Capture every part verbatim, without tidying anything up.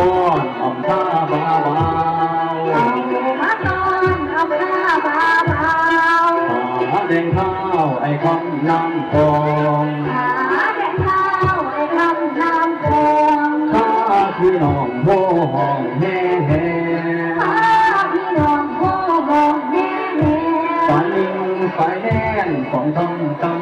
ต้อนอำคาบ่าวบ่าว มาต้อนอำคาบ่าวบ่าว ผ้าแดงขาวไอ้คำน้ำทอง ผ้าแดงขาวไอ้คำน้ำทอง พาพี่น้องโห่ห้องแห่แห่ พาพี่น้องโห่ห้องแห่แห่ ปานิงปาแนนของทองคำ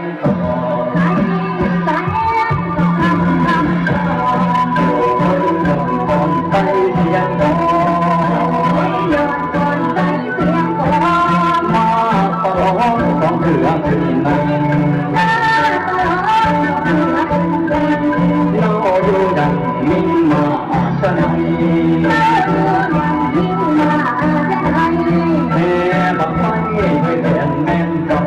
แห่บั้งไฟให้แม่นแม่นเจ้า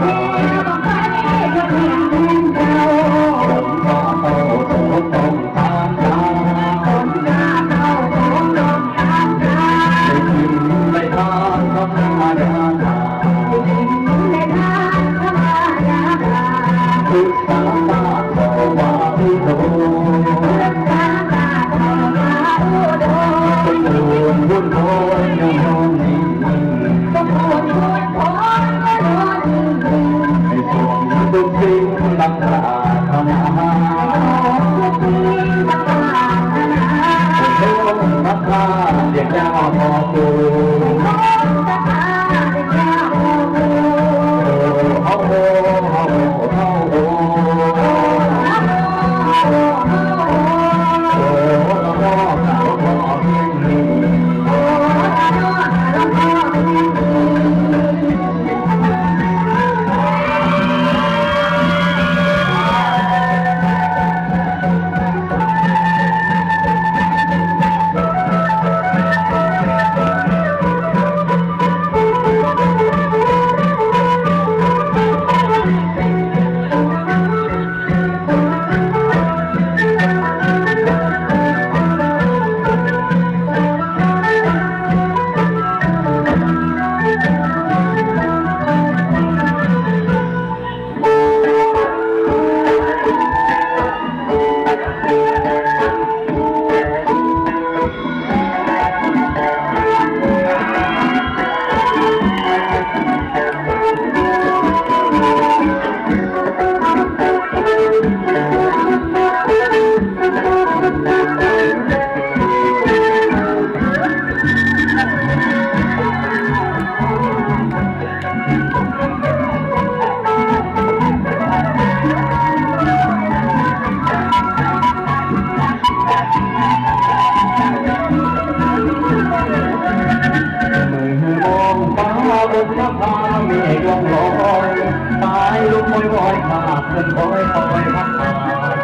แห่บั้งไฟให้แม่นแม่นเจ้า คนพาเต้าสมทองทานตา คนพาเต้าสมทองทานตา ได้กินได้ทานธรรมดา ได้กินได้ทานธรรมดา ศึกษาศาสตร์ สมบูรณ์บุญโทนยงยงนี้ ให้สมทุกสิ่งดังปรารถนา โอ้โห พระธาตุเดียวยาวพอตู มือมองฟ้าบนนภาเมฆล่องลอย สายลมวอยๆ ขาบเงินคอยคอยพัดผ่าน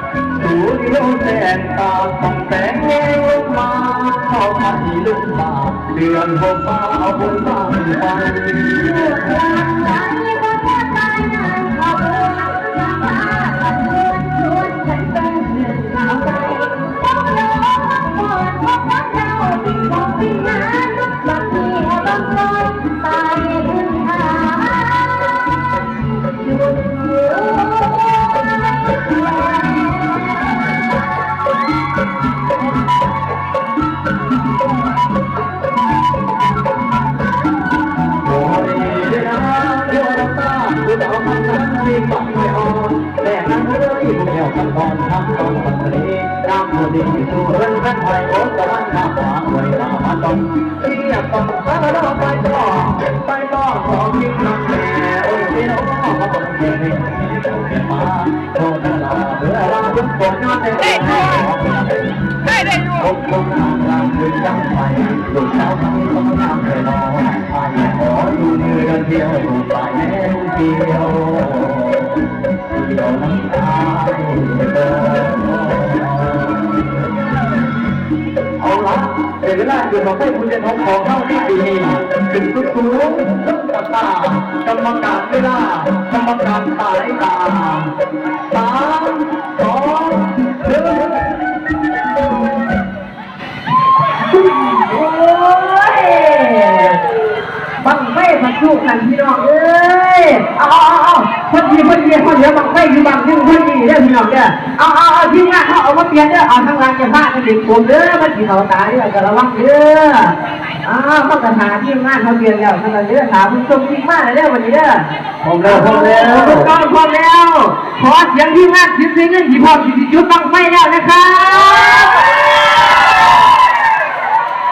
สูงโยงแสงตาส่องแสงแยงลงมา เข้ามาที่ลุ่มป่า เดือนหกฟ้าเอาบุญบ้างไฟ โอ้ยเด้อนะ เด้อนะป้า ผู้สาวพันนั้นมีฝันไม่อ่อน แต่นั้นเอ้ย ผู้เดียวกันก่อน ทำตอนฝันทะเล น้ำมูลดินสู่เรือนกันไทย โอ้ ตะวันข้ามฟ้า ไว้ตามาต้อง เรียกต้องสารภาพไปต่อ ไปต่อ สองนิดนักแม่ โอ้ย พี่น้อง มาบอกเพียงนี้ เกิดมา โทษนะ เวลาทุกคนน่าจะ ได้อยู่ ได้ ได้อยู่ คงคงนานนานคืนยังไป ลูกสาวทั้งสองนางไปนอน ไปขออยู่เดือนเดียว ลูกตายแม่ลูกเดียว เดียวน้ำตา เอาละ เป็นเวลาเกิดของให้คุณเจนทองของเท่าที่ปีนี้ ขึ้นสูงๆ กับตากรรมการเวลา กรรมการสายตา สาม สอง หนึ่ง โอ้ย บั้งไฟ มาสู้กันพี่น้องเอ้ย เอาเอาเอาเอาพอดีพอดีพอเหลือบั้งไฟอยู่บั้งหนึ่งพอดีเด้อพี่น้องเด้อ เอาเอาเอาทีมงานเขาเอามาเปลี่ยนเด้อ เอาทางหลังจะพากันเด็กผมเด้อ มันสิเขาตาเด้อ ก็ระวังเด้อ อ้าวเขาก็หาทีมงานเขาเปลี่ยนแล้วเท่านั้นเด้อ หาผู้ชมทีมมาแล้วเด้อวันนี้เด้อ พร้อมแล้วพร้อมแล้ว พร้อมแล้วพร้อมแล้ว ขอเสียงทีมงานสิบเซนเงินที่พร้อมที่สิจุดบั้งไฟแล้วนะครับ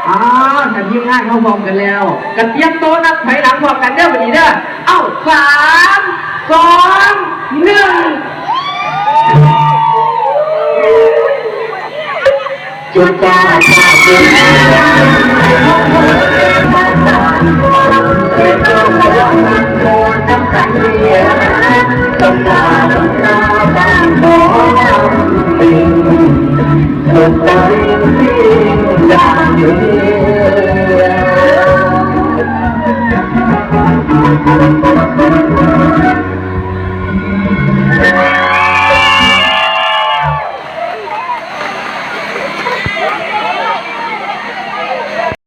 อ้าวถ้าทีมงานเขาพร้อมกันแล้วก็เตรียมโต๊ะนับถอยหลังพร้อมกันเด้อวันนี้เด้อ เอ้า สาม สอง หนึ่ง จุดจ้าจ้าจุด ส